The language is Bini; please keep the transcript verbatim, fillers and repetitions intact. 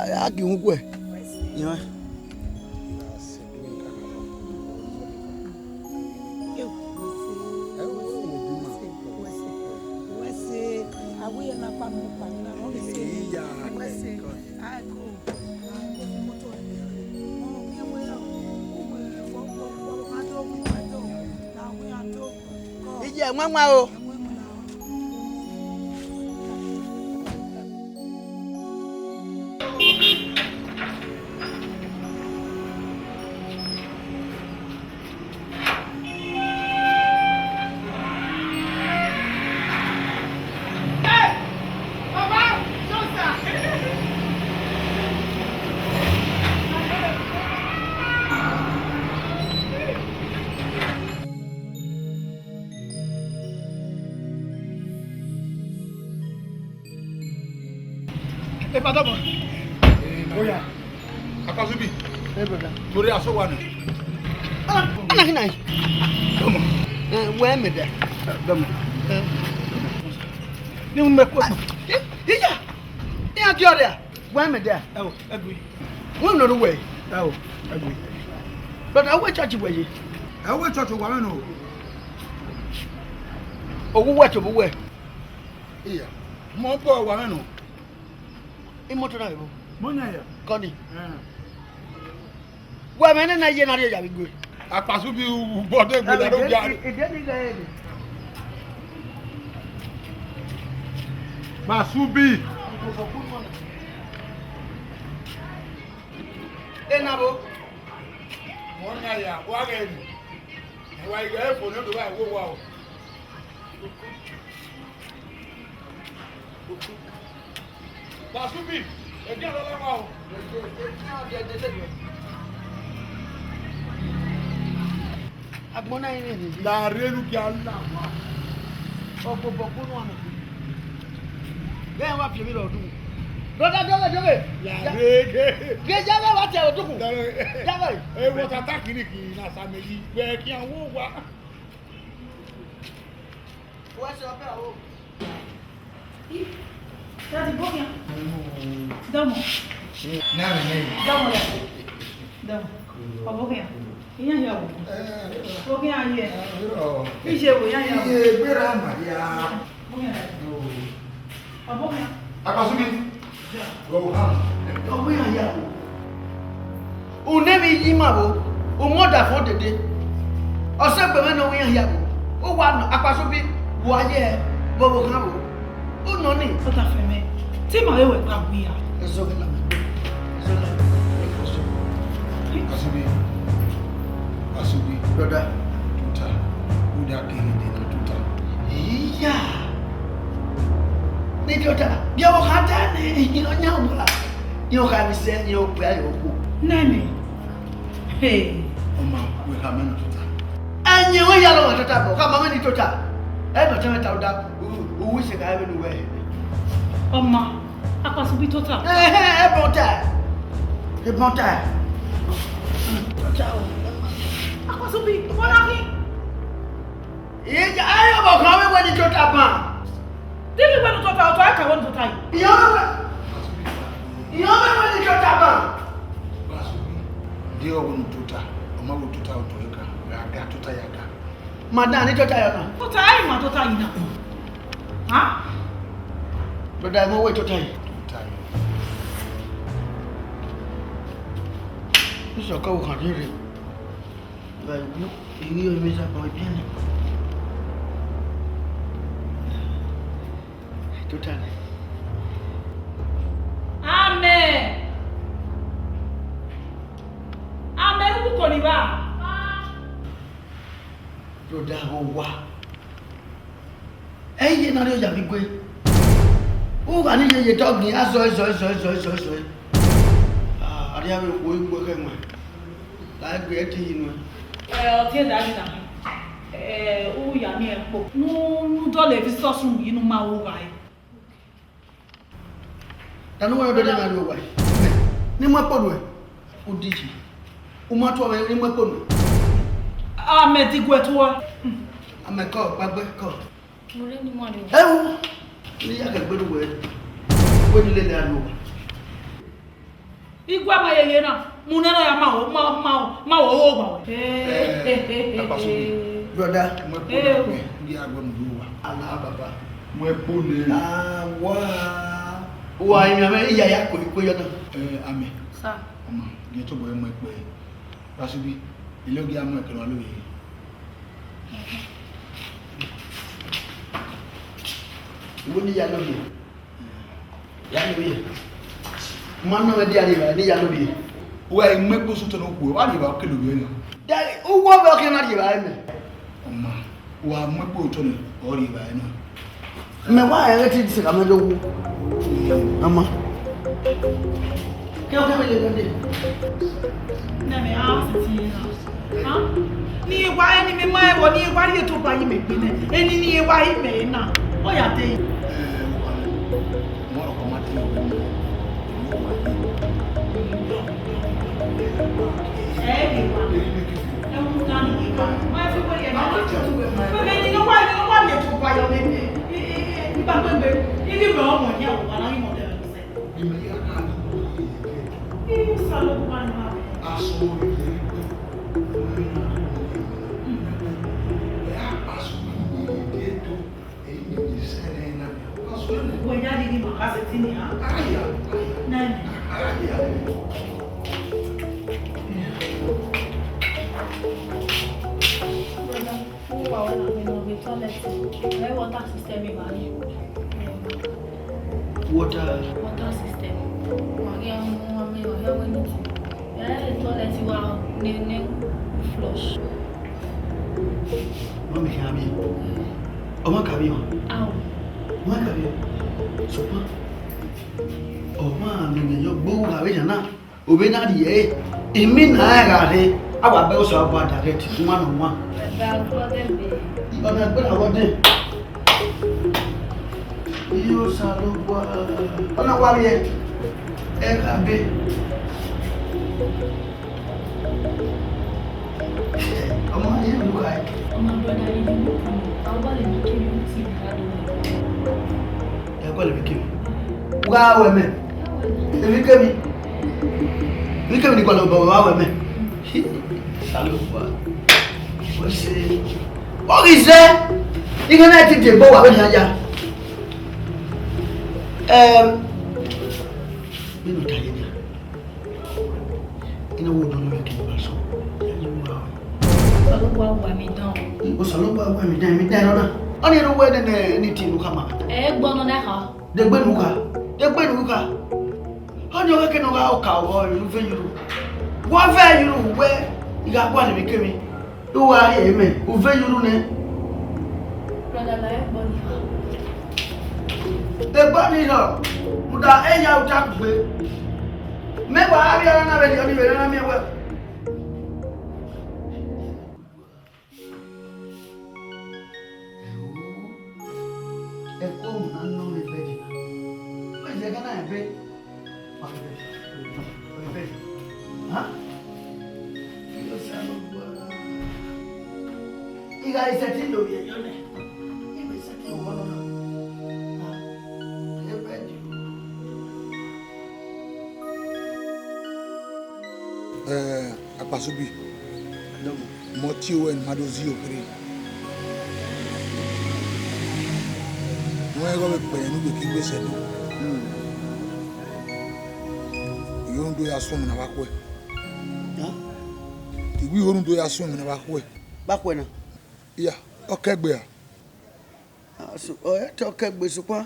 A gie uhunmwu kuẹ. Iran. Iye ẹmwẹmwẹ o. Epa dọmọ. Oya. Akpasubi. Hey, brother. Torí aso wa ni. Ah, ana hina. Dọmọ. Eh, wẹ mẹ dẹ. Dọmọ. Eh. Ni mo mẹ ko. Iya. Iya ki ọrẹ. Wẹ mẹ dẹ. Ẹ o, ẹ gbe. Wẹ nọ ru wẹ. Ẹ o, ẹ gbe. Brother, wẹ church wẹ ye. Ẹ wẹ church wa mẹ nọ. Owu wẹ to bu wẹ. Iya. Mo bọ wa mẹ nọ. Imoto na vbo? Mo na ya. Kọni. Eh. Wẹ mẹ nene ye na rhie ya vbe igue. Akpasubi ubọdẹ gbe la do ga. Ede ni ga ede. Akpasubi. Ena vbo? Mo na ya, wa ghe ni. Wa ghe fo ne do ba wo wa o. Akpasubi, ẹdẹ ọlọlọ wa o. Agbọn na rẹn rẹn. La rre nu kia la wa. Ọgbọgbọ kunu amẹ. Bẹ́ẹ̀ wá fi èmi lọ dùn. Brother, dọ́wẹ̀, dọ́wẹ̀. La rre ke. Gẹ̀ẹ́jà bẹ́ẹ̀ wá tẹ̀ ọdún kù. Dọ́wẹ̀. Dọ́wẹ̀. Ẹ wọ tata kìíní kìíní náà sàmì yìí. Bẹ́ẹ̀ kí àwọn wá. Wọ́n ṣe ọbẹ̀ o. Daddy, bókè. Dọ́mọ. Nani nani. Dọ́mọ ya. Dọ́mọ. Ọ bókè ya. Iyan ya wo. Bókè ya ye. Ije wo ya ya. Iye gbera ma ya. Bókè ya. Ọ bókè ya. Akpasubi. Ọ bókè ya ya. Une vbe iye ima vbo, u mu ọdafẹn odede. Ọ sẹ egbe mwẹ ne ọ ru iran hia vbo, u wa nọ Akpasubi, wa ye ẹe vbe ọvbokhan vbo. U nọ ni. Ọdafẹn mwẹ, te ima vbe wẹ gba gbe ya. Ẹzọ vbe na mẹ gbe. Ẹzọ na mẹ gbe. Akpasubi. Akpasubi. Brother. Tota. U da ke ede na tota. Iya. Ne tota. Bia vbe ọvbokhan ta nẹ, iyan ọyan wa. Iran kha vbe sẹ, iran okpia, iran okhuo. Nene. Hey. Ọ ma wẹ kha mẹ ne tota. Ẹyin wẹ ya lọ wẹ tota bọ, kha ma mẹ ne tota. Ẹ nọ tẹmwẹ ta uda, u wi se kha vbe ne uwẹ. Ọ ma, Akpasubi tota. Ẹhẹn, ẹ bọ ta. Ẹ bọ ta. Tota o. Akpasubi, wọ́n náà kí. Iya, ayo bọ kha vbe wẹ ne tota ban. Dili wẹ ne tota, ọtọ ẹka wẹ ne tota yi. Iyan vbe wẹ, iyan vbe wẹ ne tota ban. Di ọ wẹ ne tota, ọ ma wẹ tota ọtọ ẹka, ya ga tota ya ga. Madam, ne tota yọ na. Tota, ayi ma tota yi na. Ha? Brother, mo wẹ tota yi. Tota yi. Iso ka wo khan rere. Vbe ẹvbo, I ghi re emwi zabọ ibiẹnẹ. Tota nẹ. Amẹ. Amẹ, uko ni vba. Brother, vbe owa. Ẹ i ye ne a rhie oya vbe igue. U gha ni ye ye dọgbian, a zọe, zọe, zọe, zọe, zọe, zọe. Ah, a rhie avbe okhuo igbe khẹ wẹn. La egbe ẹtin yi nuẹn. Ẹ, ọ tie da ghi na. Ẹ, u ya miẹn kpo. Nu, nu dọlọ Vsọsu yi ne u ma ru ghae. Danu wẹ ọdọ na ru owa. Ne mu ẹkpo nuẹn. U di yi. U ma tuẹ mwẹ, ne mu ẹkpo nuẹn. Amẹ diguẹ tuẹ. Amẹ kọ, gbagbẹ kọ. Mo re ni mo re. Ẹ wo. Ne ya kẹ gbe ru wẹ. Wẹ ni lele aro. Igua ma yeye na, mu nẹ nọ ya ma wo, ma, ma, ma wo wo gba wẹ. Eh, Apasobi. Brother. Mu ẹkpo Eh, o. Nẹ, ne a gbọ mu yo wa. Ala baba. Mu ẹkpo nẹ. Awa. Wa yin amẹ iya ya ko ko yo na. Eh, amẹ. Sir. Ọma, ye tobọ mu ẹkpo. Apasobi, ilẹ ogia mu ẹkpo na lo ye. Wo ni ya lo ye. Ya lo ye. Ma nọ mẹ dia rhie evbare ne I ya lo ye. Uwa i mu ekpo sẹ otọ ne okhuo, wa rhie evbare ọ kele ovbi ẹre na. Da, uwu ọvbehe ọ khian na rhie evbare mẹ. Ọma, wa mu ekpo otọ ne ọ rhie evbare na. Mẹ wa rẹn ghẹ te dise ka mẹ do wu. Ọma. Kẹ ọ kẹ mẹ le gande. Nẹ mẹ a sẹ ti na. Ha? Ne I wa, eni mẹ ma ẹvbo, ne I wa rhie tobọ ye mẹ gbe nẹ. Eni ne I wa ye mẹ na. Ọ ya te. Brother, mo wà wẹ na mi nọ vbe toilet. Ẹ water system evbare. Water. Water system. Wa ghi mu wa me wa ghi wẹ ni. Ẹ toilet wa ne ne flush. Mami kha mi. Ọmọ kha mi wa. Aw. Ọmọ kha mi. Sọkpa. Ọmọ mi ne yo gbo wa vbe yana. Ovbe na rhie ẹre, imina ẹre gha rre, a wa bẹghe Osanobua direct, uma nọ wan. Ẹgbẹ agbọdẹn be. Ọna gbe na wọdẹ. Iyo Osanobua. Ọna wa rhie ẹre gha be. Ọmọ, iye unu kha ẹe. Ọmọ brother, you dey look me. I want to make you see the hard way. Ẹ kọ́ lè fi kí mi. Wá wẹ̀ mẹ́. Èmi kémi. Èmi kémi ni kọ́ lè bọ̀ wá wẹ̀ mẹ́. Osanobua. Ó ṣe. Ó kì í ṣe. Ike náà ti dè bó wà wẹ̀ ní ajá. Ẹm. Nínú ìtàgé náà. Ina wo dolo me ke ba so. Osanobua wa mi dan. Osanobua wa mi dan, mi dan na. Ọni ro we ne ne ni ti nu kama. Ẹ gbọnọ na kha. De gbe nu kha. De gbe nu kha. Ọni o ke no ga o ka o lu ve yuru. Wo ve yuru we. Iga gua ni mi kemi. Uwa rhie mẹ, u ve yuru nẹ. Brother, la ẹgbọ ni. Ẹgbọ ni nọ, rhunmwuda eya u ta kugbe. Mẹ wa gha rhie ọna vbe rhie ọni vbe ne a na miẹn wẹ. Ẹko na nọ mẹ bẹdẹ na. Wẹ zẹ gana ẹbe. Hàn? Kí ló ṣe àlọ́ gbọ́? Ìgbà ìṣẹ́tì ló yẹ yọ nẹ. Ìgbà ìṣẹ́tì wọ́n lọ́nà. Hàn? Ẹ bẹ́ẹ̀ di o. Eh, Akpasubi. Mọ tie owẹ ne ma do zẹ okherhe. Wẹ ighẹ ọ vbe kpẹrẹ ne u vbe ke igbe sẹ do. I ho ne u do ya suẹn emwi ne a vba khuẹ. Hàn? I wẹ i ho ne u do ya suẹn emwi ne a vba khuẹ. Vba khuẹ na? Iya, ọ kẹgbe ra? Ah, so, ọ ya te ọ kẹgbe sokpan.